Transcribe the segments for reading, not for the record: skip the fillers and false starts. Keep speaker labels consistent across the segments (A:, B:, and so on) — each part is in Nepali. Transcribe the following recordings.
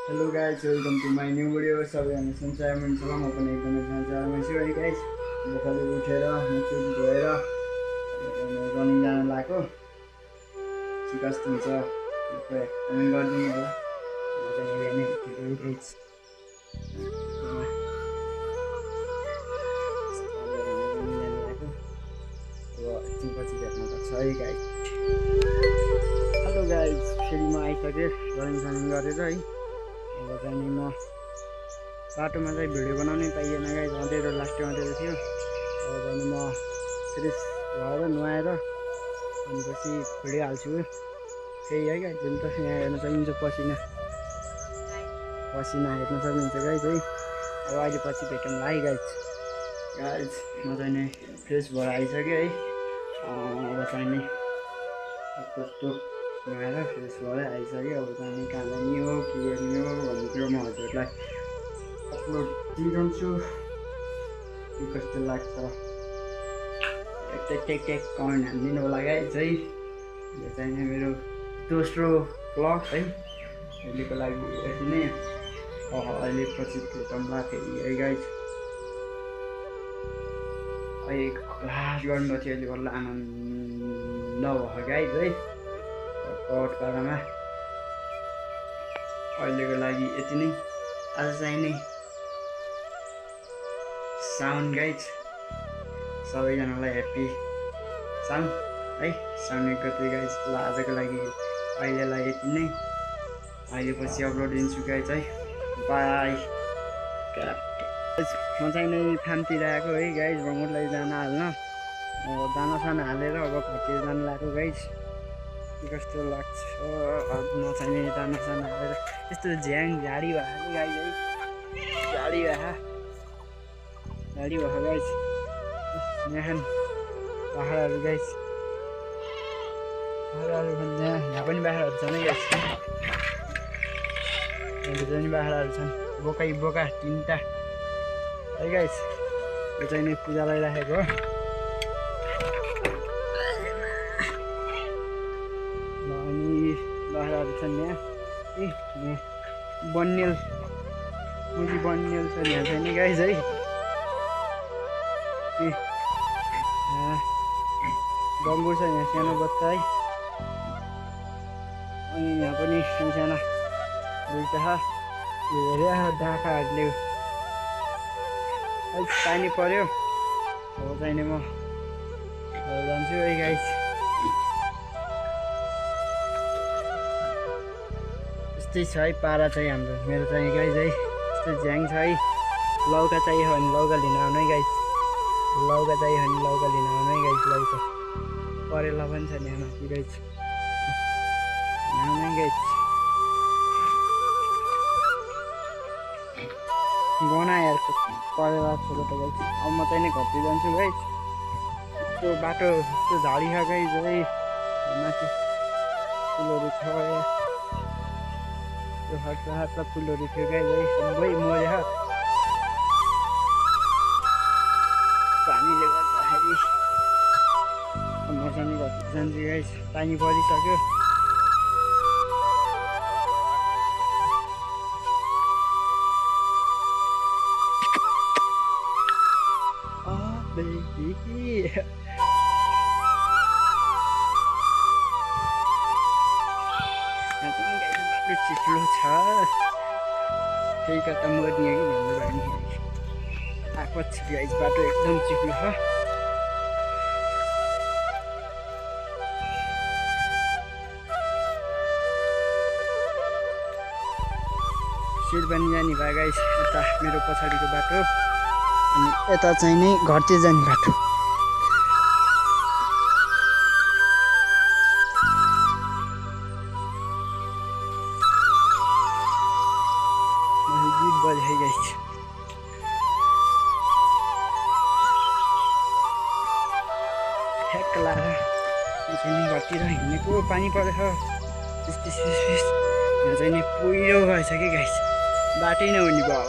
A: Hello guys, welcome to my new video. सबैजना सन्चै हुनुहुन्छ होला, म पनि एकदमै सन्चैमा छु है गाइस। भर्खरै उठेर मुख धोएर रनिङ जान लागेको छु। कस्तो हुन्छ कमेन्ट गरिदिनु होला। म चाहिँ बिहानै उठेको गाइस। अब एकछिनपछि भेट्न पर्छ है गाइस। हेलो गाइस, फेरि म आइसकेँ रनिङ गरेर है। अब चाहिँ नि म बाटोमा चाहिँ भिडियो बनाउनै पाइएन गाइस, अँधेरो लास्टमा अँधेरो थियो। अब चाहिँ म फ्रेस भएर नुहाएर भनेपछि भिडियो हाल्छु त्यही है गाइस। जुन त यहाँ हेर्न सक्नुहुन्छ पसिना हेर्न सक्नुहुन्छ गाइस है। अब अहिले पछि भेटौँला है गाइस। म चाहिँ नि फ्रेस भएर आइसकेँ है। अब चाहिँ नि कस्तो नुहाएर फ्रेस भएर आइसक्यो। अब चाहिँ कहाँ जाने हो के गर्ने हो भन्ने कुरो म हजुरलाई अपलोड दिइरहन्छु। के कस्तो लाग्छ टेक कमेन्ट हानिदिनु होला गाइस है। यो चाहिँ मेरो दोस्रो भ्लग है। अहिलेको लागि यति नै। अहिले पछि भेटौँला फेरि है गाइस। अहिले क्लास गर्नु थियो, अहिले बल्ल आनन्द भयो गाइस है। कटकरमा अहिलेको लागि यति नै। आज चाहिँ नि साउन गाइस, सबैजनालाई ह्याप्पी साउन है। साउन 1 गते गाइस। ल आजको लागि अहिलेलाई यति नै। अहिले पछि अपलोड दिन्छु गाइस है। बाई। म चाहिँ नै फार्मतिर आएको है गाइस, बङ्गुरलाई दाना हाल्न। दाना साना हालेर अब घरतिर जानु लाग्यो गाइस। के कस्तो लाग्छ म चाहिँ नि दाना साना हालेर यस्तो झाडी भयो गाइस है। झाडी भयो गाइस। यहाँ बाख्राहरू गाइस, यहाँ पनि बाख्राहरू छन् है गाइस। यहाँ पनि बाख्राहरू छन्, बोका 3टा है गाइस। यो चाहिँ नि पूजालाई राखेको हो। अनि बाख्राहरू छन् यहाँ। बन्नेल छ यहाँ चाहिँ नि गाइस है। बङ्गुर छ यहाँ सानो बच्चा है। अनि यहाँ पनि साना 2टा हेरे डाँखाहरूले पानी पर्यो। अब चाहिँ नि म जान्छु है गाइस। यस्तै छ है पारा चाहिँ हाम्रो, मेरो चाहिँ गाइस है। यस्तो झ्याङ छ है। लौका चाहियो भने लौका लिन आउनु है गाइस। लौका चाहियो भने लौका लिन आउनु है गाइस। लौका करेला पनि छ यहाँ माथि गाइस। आउनु है गाइस। गना यार करेला छोडो त गाइस। अब म चाहिँ नि घरतिर जान्छु गाइस। यस्तो बाटो यस्तो झाडी छ गाइस है। माथि फुलहरू छ, यो हातमा फुलहरू थियो गाइस है। सबै मर्यो पानीले गर्दाखेरि। म चाहिँ घरतिर जान्छु गाइस, पानी परिसक्यो। बाटो चिप्लो छ, त्यही कता मर्ने कि भन्नु भयो नि। आएको छ गाइस, बाटो एकदम चिप्लो छ। सिरबानी जाने भयो गाइस, यता मेरो पछाडिको बाटो। अनि यता चाहिँ नि घरतिर जाने बाटो। गीत बजाइ गाइस। ठ्याक्क लाएर चाहिँ नि घरतिर हिँडेको। पानी परेछ पिस। यहाँ चाहिँ नि पहिरो गएछ कि गाइस, बाटै नहुने भयो। अब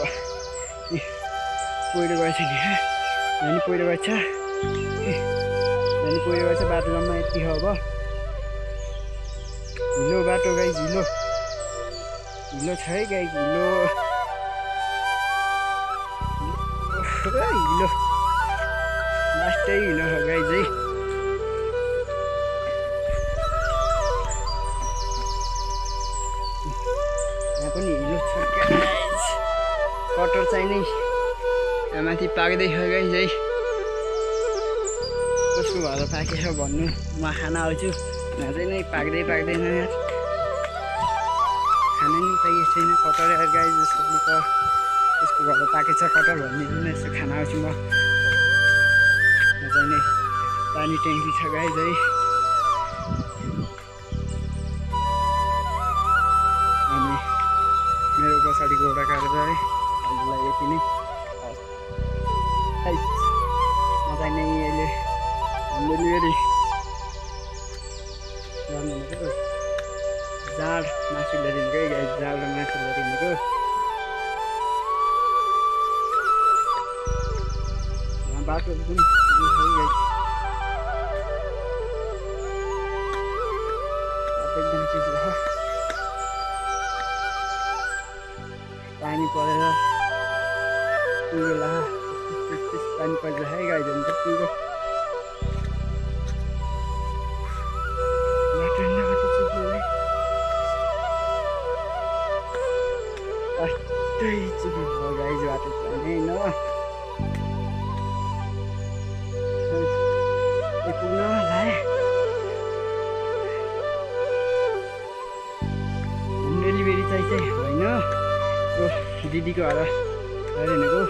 A: पहिरो गएछ नि, यहाँ नि पहिरो गएछ, बाटो जम्मा यति हो। अब हिलो बाटो गाइस, हिलो हिलो छ है गाइस हिलो हिलो लास्टै हिलो हो गाइस है यहाँ पनि हिलो छ गाइस कटर चाहिँ नै यहाँ माथि पाक्दै हो गाइस है कसको घर पाकेछ भन्नु म खाना आउँछु यहाँ चाहिँ नै पाक्दैन यार खाना नि पाइएको छैन कटर यार गाइस जस्तो त यसको घर पाकेछ कटर भनिदिनु न यसो खाना आउँछु म यहाँ चाहिँ नै पानी ट्याङ्की छ गाइस है अनि मेरो पछाडि घोडा काटेर है हजुरलाई यति नै म चाहिँ नै अहिले डेलिभरी गर्नु भनेको जाँड मासु लिएर हिँडेको है गाइस जाँड र मासु लिएर हिँडेको यहाँ बाटो एकदम है गाइस बाटो एकदम चिसो छ पानी परेर पुगेला पानी पर्छ है गाइस अन्त पुगो गाइस बाटो छैन पुग्न लाए होम डेलिभरी चाहिँ होइन यो दिदीको घर हिँडेको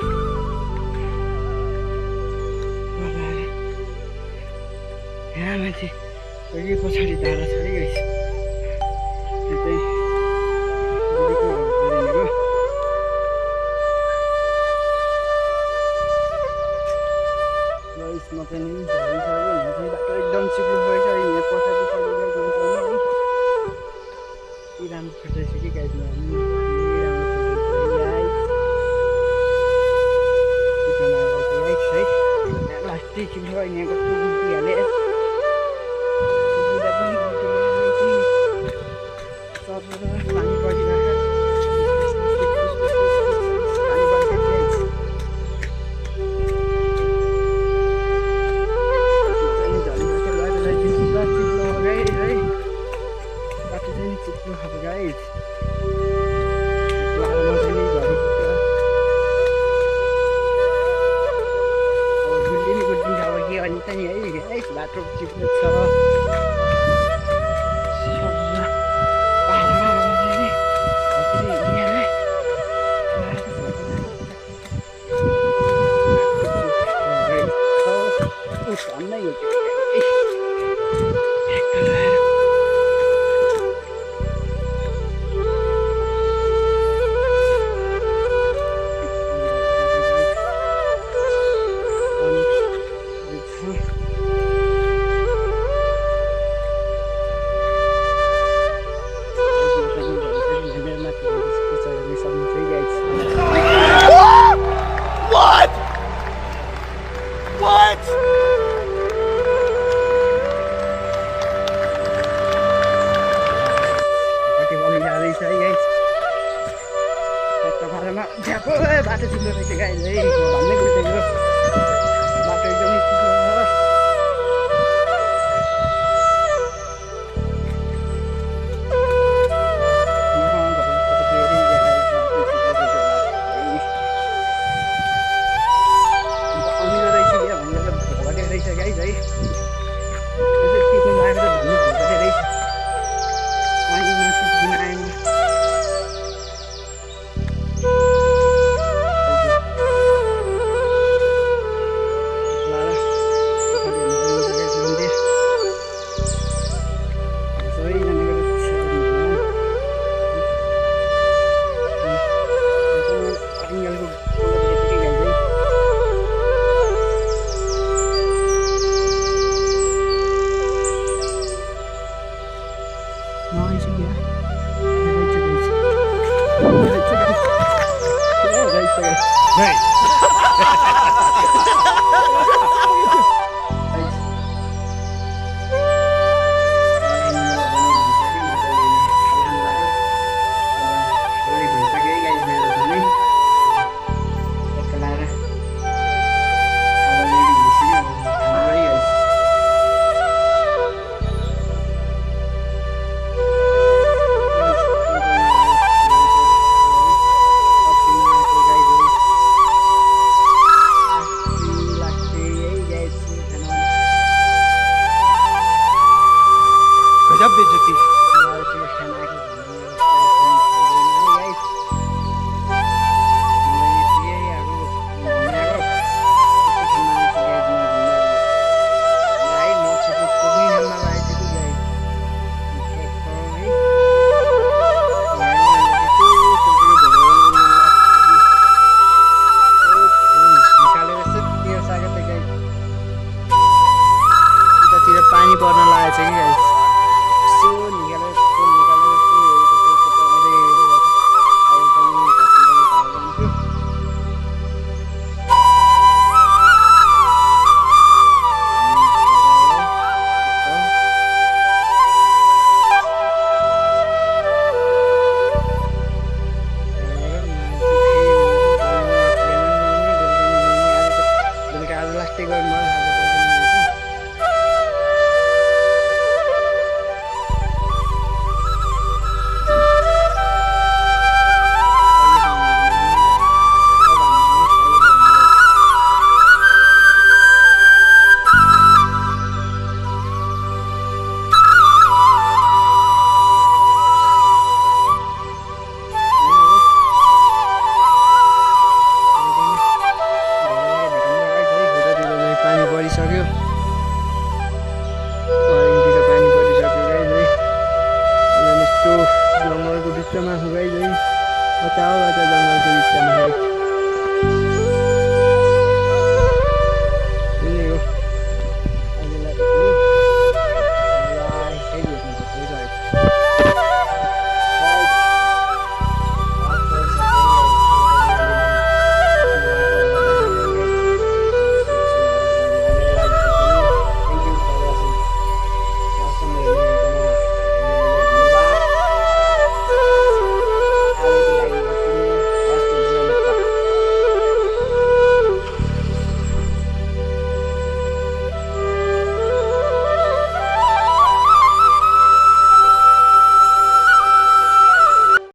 A: यहाँ माथि अघि पछाडि धारा छ है गाइस त्यो चाहिँ दिदीको घर हिँडेको म चाहिँ नि झरिसक्यो यहाँ चाहिँ बाटो एकदम चिप्लो रहेछ यहाँ पछाडि के राम्रो फुट्दैछ कि गाइस लास्टै चिप्लो भयो यहाँ कस्तो गुटिहाले पानी परिरहेको guys bato chips so बाटो चिप्लो रहेछ गाइस है भन्नै बिर्सेको बाटो एकदमै चिप्लो बिचमा हो गाइस है बचाओ बचा जङ्गलको बिचमा है